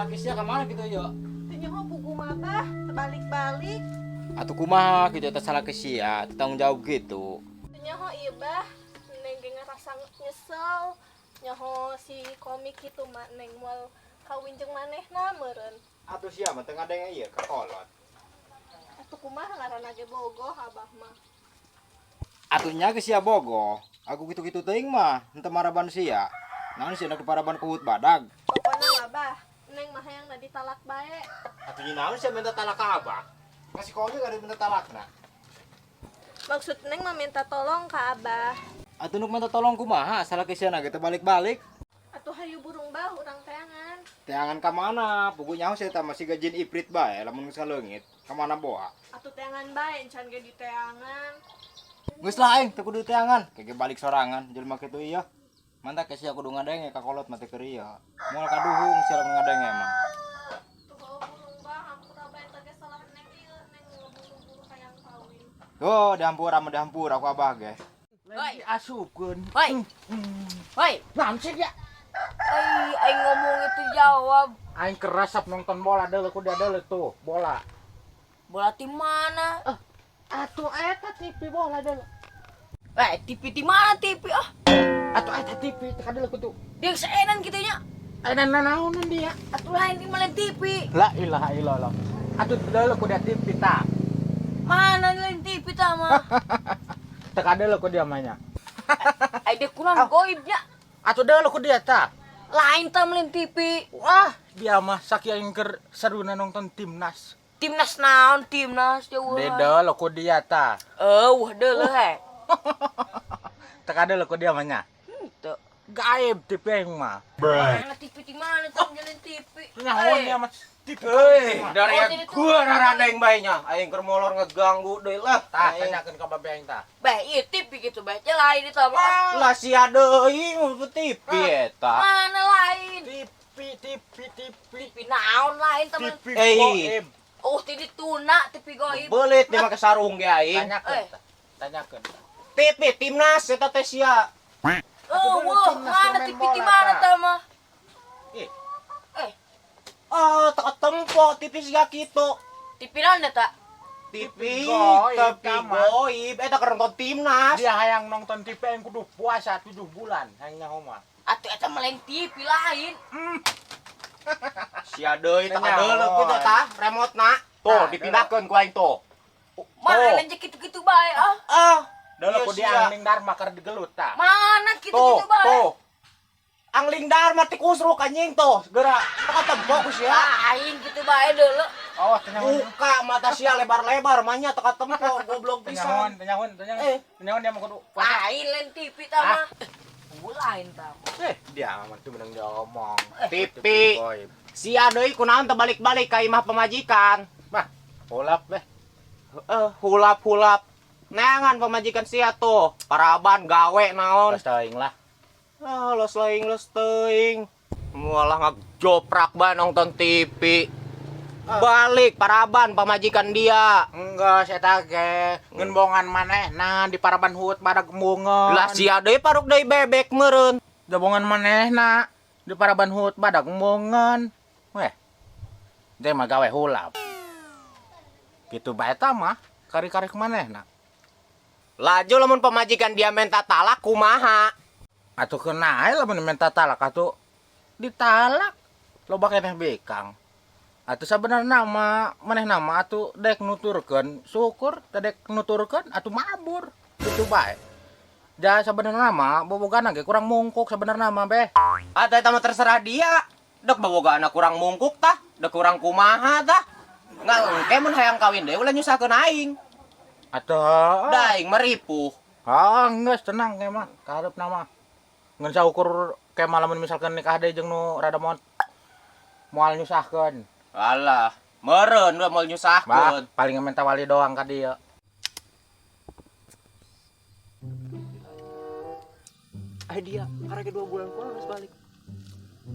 Salaki sia ka mana kitu ieu? Teu nyaho pugu mah bah, terbalik-balik. Atuh kumaha kitu eta salaki sia, teu tanggung jawab gitu. Teu nyaho ieu bah, neng ge ngerasa nyesel. Nyaho si komik kitu mah neng moal kawin jeung manehna meureun. Atuh sia mah teu ngadenge ieu ka kolot. Atuh kumaha ngaranna ge bogoh abah mah. Atuh nya ge sia bogoh. Aku kitu-kitu teuing mah, henteu maraban sia. Naon sia nak diparaban ku huut badag. Pokona mah bah, neng mah hayangna ditalak bae. Atuh nya naon sia minta talak ka abah? Ka si komik ada minta talakna. Maksud neng mah minta tolong ka abah. Atuh nuk minta tolong kumaha, salaki sia na ge teu balik-balik. Atuh hayu burung bah urang teangan. Teangan ka mana? Pugu nyaho sia teh masih gajin iprit bae lamun geus kaleungit. Ka mana boa? Atuh teangan bae encan ge diteangan. Geus lah aing teu kudu teangan, kege balik sorangan jelema kitu ieu. Mantak ke sia kudu ngadenge ka kolot mah teu keur ieu. Moal kaduhung sia lamun ngadenge mah. Tuh bawa burung bah, hampura bae eta ge salah neng ieu, neng ngeburu-buru hayang kawin. Oh, dihampura mah dihampura ku abah ge. Hoi, Asupkeun. hoi. Hoi, Naon sih dia? ai aing ngomong itu jawab. Aing kerasap nonton bola deuleu ku dia deuleu tuh, bola. Bola ti mana? Atuh eta TV bola deuleu. Eh, TV ti mana TV ah? Atuh eta TV teh kadeuleu ku tuh. Dia seenan kitu nya. Eta nanaonan dia? Atuh lain di mana TV? La ilaha illallah. Atuh deuleu ku dia TV ta. Mana lain TV ta mah? Teu kadeuleu ku dia mah nya. Ai dia kurang goibnya. Atuh deuleu ku dia ta. Lain ta lain TV. Wah, dia mah sakieu keur seruna nonton timnas. Timnas naon timnas jauh. Deuleu ku dia ta. Eueuh deuleu he. Teu kadeuleu ku dia mah nya. Henteu. Gaib TV aing mah. Mana TV di mana ta jalan TV? Nyahoan dia mah TV. Hei, dari Oh, jadi tuh. gua rada aing bae nya. Aing keur molor ngeganggu deui lah. Tah, Aing. tanyakeun ka babe aing tah. Bae, ieu TV gitu bae. Nya lain itu mah. Lah sia deui ngumpul TV eta. Mana lain? TV TV TV TV naon lain ta mah? TV Eh. goib. Oh, ti dituna TV goib. Beulit dia make sarung ge aing. Tanyakeun Eh. tah. Tanyakeun. TV timnas eta teh sia. Oh, wah, Timnas mana main TV bola, di mana tah. ta mah? Eh. Eh, Ah, tak tempo TV siga kitu. TV naon eta? TV goib, TV tah mah. goib eta keur nonton timnas. Dia hayang nonton TV aing kudu puasa 7 bulan hayang nyaho mah. Atuh eta mah lain TV lain. Sia deui tak Tanya, deuleu kitu oi. tah remote-na. Tuh Tah, dipindahkeun ku aing tuh. Mana Tuh. lain kitu-kitu bae ah. Ah, Deuleu Iya, ku dia sia. angling dharma keur digelut tah. Mana Tuh, kitu-kitu bae. tuh. Angling dharma ti kusruk anjing tuh. Geura teu tempo ku sia. Lain kitu bae deuleu. Awas tanyahoan. Buka mata sia lebar-lebar manya teu tempo goblok Tanyahoan, pisan. tanyahoan, tanyahoan. Eh. Tanyahoan dia mah kudu puasa. Lain lain TV ta mah. Oh, lain ta. Eh, dia mah tuh menang diomong. TV. Goib. Sia deui kunaon teu balik-balik ka imah pamajikan. Mah, hulap beh. Heeh, hulap-hulap. Neangan pamajikan sia tuh, paraban gawe naon. Los teuing lah. Ah, los laing los teuing. Mualah ngajoprak bae nonton TV. Balik paraban pamajikan dia. Enggak, saya ge ngenbongan manehna di paraban huut badag embungeun. Lah sia deui paruk deui bebek meureun. Jabongan manehna di paraban huut badag embungeun. Weh. Dia mah gawe hulap. Gitu bae ta mah, kari-kari manehna. Laju lamun pamajikan dia minta talak kumaha? Atuh kena ae lamun minta talak atuh ditalak. Loba keneh bekang. Atuh sabenerna mah manehna mah atuh dek nuturkeun syukur, teu dek nuturkeun atuh mabur. Kitu bae. Ja sabenerna mah bobogana ge kurang mungkuk sabenerna mah beh. Atau eta mah terserah dia. Dek bobogana kurang mungkuk tah, dek kurang kumaha tah. Nggak engke mun hayang kawin deui ulah nyusahkeun aing. Atuh. Da aing meripuh. Ah, geus tenang ke mah, kaharepna mah. Ngan saukur ke mah lamun misalkan nikah deui jeung nu rada moal nyusahkeun. Alah, meureun we moal Bah, nyusahkeun. paling minta wali doang ka dieu. Eh dia, karena 2 bulan kurang harus balik.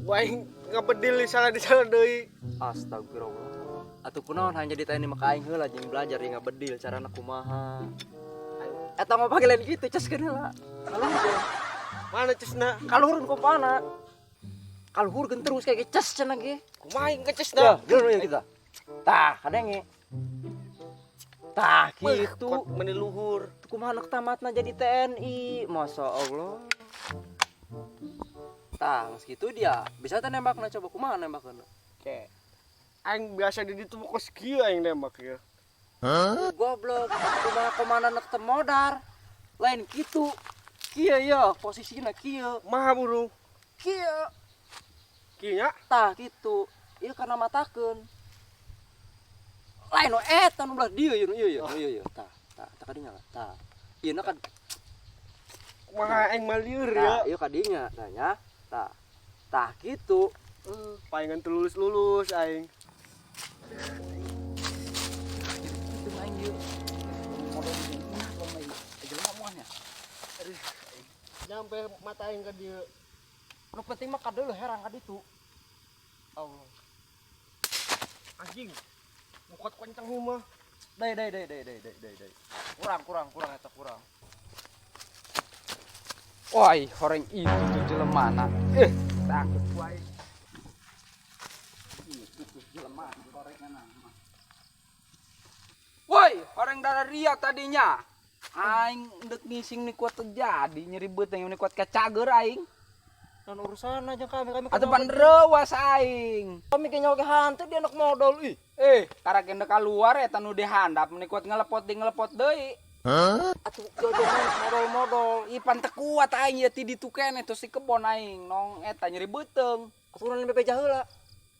Wah, aing ngabedil di salah di salah deui. Astagfirullah. Atuh kunaon hanya ditanya maka aing heula jeung belajar jeung ngabedil carana kumaha. Eta mah pake lain gitu cas heula. Kaluhur. Mana cesna? Kaluhurun kumpana. Kaluhurkeun terus kayak ces cenah ge. Kumaha aing keces Dah, dah. geuleuh ya kita. Tah, kadenge. Tah, gitu. Kok meni luhur. Kumaha anak tamatna jadi TNI. Masya Allah. Tah, geus kitu dia. Bisa teh nembakna, coba kumaha nembakna? Oke. Aing biasa di ditu kos kieu aing nembak ya. Goblok, kumaha komandan teu modar. Lain kitu. Kieu ya, posisina kieu. Maha burung. Kieu. Kieu nya. Tah kitu. Ieu kana matakeun. Lain nu eta nu belah dieu ieu nu ieu ieu ieu ieu. Tah, tah, tah kadinya lah. Tah. Ieu na kan Kumaha aing mah lieur ya. tah ieu kadinya, tah nya. Tah. Tah kitu. Palingan teu lulus-lulus aing. Kitu mah aing ieu. Nyampe mata aing ka dieu. Nu penting mah kadeuleuh herang ka ditu. Allah. Anjing. Mukot kenceng mah. Dai dai dai dai dai dai dai dai. Kurang kurang kurang eta kurang. Woi, horeng itu tuh jelemana. Eh, takut wae. Itu tuh jelema gorengan. Woi, horeng darah ria tadinya. Aing ndek ngising nih kuat terjadi nyeri beuteung ini kuat kacager aing. Dan urusan aja kami kami Atuh pan reuas aing. Kami kayaknya oke hantu dia anak modal ih. Eh, karek endek keluar eta nu dihandap meni kuat ngelepot di ngelepot deui. Atuh jodoh modal-modal. Ih pan teu kuat aing ya ti ditu keneh tos di kebon aing nong eta nyeri beuteung. Aturan BP heula.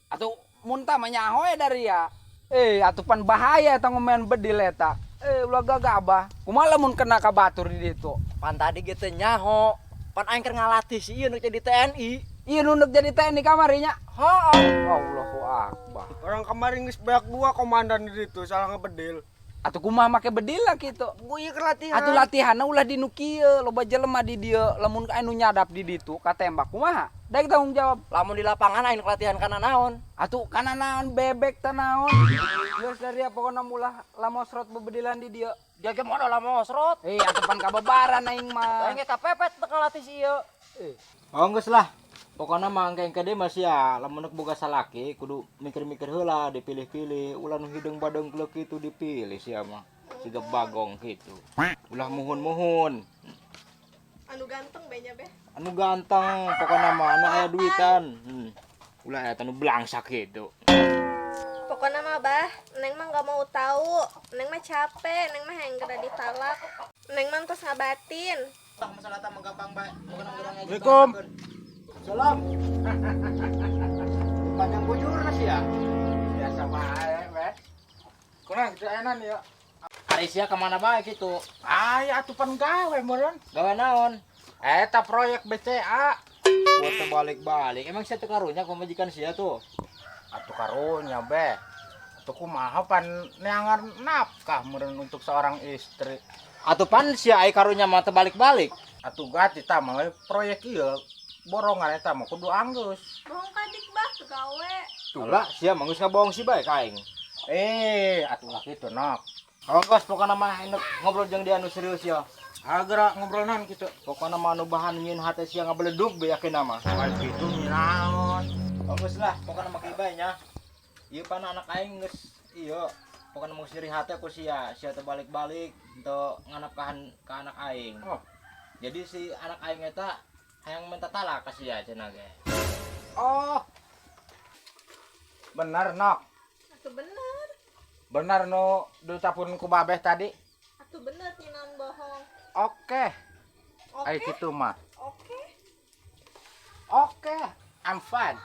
Atuh muntah mah nyaho dari ya. Eh, atuh pan bahaya eta ngomean bedil eta. Eh, ulah gagabah. Kumaha lamun kena ka batur di ditu? Pan tadi gitu nyaho. Pan aing keur ngalatih si ieu nu jadi TNI. Ieu nu ndek jadi TNI kamari nya. Heeh. Allahu akbar. Orang kemarin geus banyak dua komandan di ditu salah ngebedil. Atuh kumaha make bedil lah kitu. Gua ieu keur latihan. Atuh latihanna ulah di nu kieu, loba jelema di dieu, lamun anu nyadap di ditu katembak kumaha? Daek tanggung jawab. Lamun di lapangan aing latihan kana naon? Atuh kana naon bebek teh naon? Geus dari pokona mulah lamosrot bebedilan di dieu. Dia ge modal lamosrot. Eh, atuh pan kabebaran aing mah. Aing ge kapepet teu ngalatih si ieu. Oh geus lah. Pokoknya mah engke engke deui mah sia lamun boga salaki kudu mikir-mikir heula dipilih-pilih ulah nu hideung badeung kleuk kitu dipilih sia mah. Siga bagong kitu. Ulah muhun-muhun. Anu ganteng be nya be. Anu ganteng pokoknya mah anu aya duitan. Ulah eta nu blangsak kitu. Pokoknya mah bah, Neng mah nggak mau tahu. Neng mah capek, Neng mah yang geura ditalak. Neng mah tos ngabatin. Masalah mah gampang bae. Assalamualaikum. Salam. Panjang bujur sih ya. Biasa bae, be. Kurang kitu enan ya. Ari sia kemana bae kitu? Aya atuh pan gawe meureun. Gawe naon? Eta proyek BCA. Buat balik-balik. Emang sia teu karunya pamajikan sia tuh. Atuh karunya be. Atuh kumaha pan neangan nafkah meureun untuk seorang istri. Atuh pan sia ai karunya mah teu balik-balik. Atuh gati tah mah we proyek ieu borongan eta mah kudu anggeus. Bohong kadik bah, teu gawe. Lah, sia mah geus ngabohong si bae ka aing. Eh, atuh lah kitu nok. Oh, geus pokona mah enek ngobrol jeung dia anu serius ya. Agra ngobrol naon kitu. Pokona mah anu bahan nyieun hate sia ngabeledug be yakin mah. Kayak kitu naon. Oh, geus lah, pokona mah kieu bae nya. Ieu pan anak aing geus ieu. Pokona mah geus nyeri hate ku sia, sia teu balik-balik teu nganapkahan ka anak aing. Oh. Jadi si anak aing eta hayang minta talak ka sia cenah ge. Oh. Bener nok. Atuh bener. Bener nu diucapkeun ku babeh tadi. Atuh bener nyinan bohong. Oke. Oke. Ai kitu mah. Oke. Oke, I'm fine.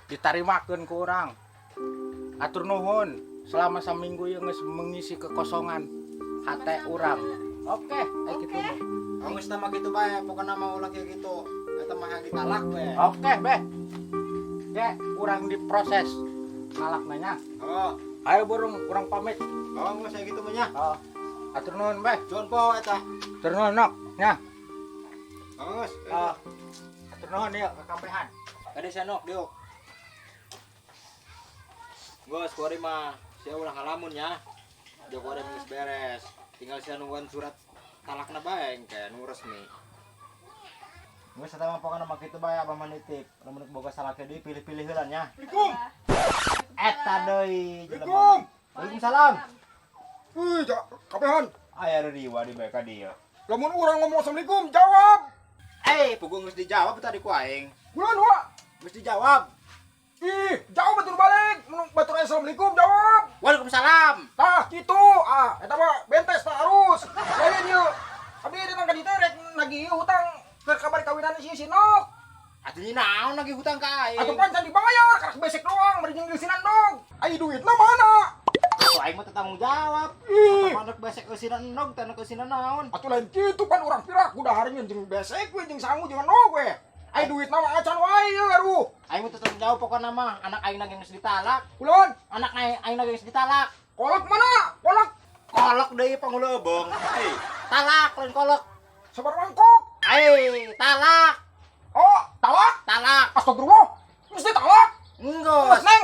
Ditarimakeun ku urang. Atur nuhun selama saminggu ieu geus mengisi kekosongan hate urang. Oke, ai kitu mah. Oh, geus tah mah kitu bae, pokona mah ulah kieu kitu. Eta mah hayang ditalak we. Oke, beh. Ge, urang diproses nalakna nya. Oh, Ayo burung, urang pamit. oh geus aya kitu mah nya. Oh. Atur nuhun, beh. Cuan poho eta. Atur nuhun, nok. Nya. Oh, geus. Oh. Atur nuhun ieu kakabehan. Kade sia nok diuk. Geus kuari mah sia ulah ngalamun nya. Joko ada geus beres. Tinggal sia nungguan surat talakna bae engke nu resmi. Geus eta mah pokona mah kitu bae, abah mah nitip. Lamun boga salaki deui, pilih-pilih heula nya. Assalamualaikum. Eta deui jelema. Assalamualaikum. Waalaikumsalam. Wih, ja, kabehan. Aya riwa di bae ka dieu. Lamun urang ngomong assalamualaikum, jawab. Eh, puguh geus dijawab tadi ku aing. Bulan wa. Geus dijawab. Ih, jawab batur balik. Mun batur assalamualaikum, jawab. Waalaikumsalam. Tah, kitu. Ah, eta mah bentes tah harus. Lain ieu. Abdi datang ka dieu teh rek nagih ieu hutang keur kabar kawinan si Sinok. Atuh naon nagih hutang ka aing? Atuh pan can dibayar, karak besek doang, bari jeung eusinan dong. Ai duitna mana? Atuh aing mah teu tanggung jawab. Ih. Atuh anak besek eusinan endog, teh anak eusinan naon? Atuh lain kitu, pan urang pira kuda harinya jeung besek we, jeung sangu jeung endog we. Ai duitna mah acan wae ieu aduh. Aing mah teu tanggung jawab pokona mah, anak aing nage geus ditalak. Kulon, Anak aing aing nage geus ditalak. Kolak mana? Kolak. Kolok deui panghulu ebeung. Eh, talak lain kolok. Sabar mangkok. Eh, talak. Oh, talak? Talak. Astagfirullah. Mesti talak. Enggeus. Geus, Neng.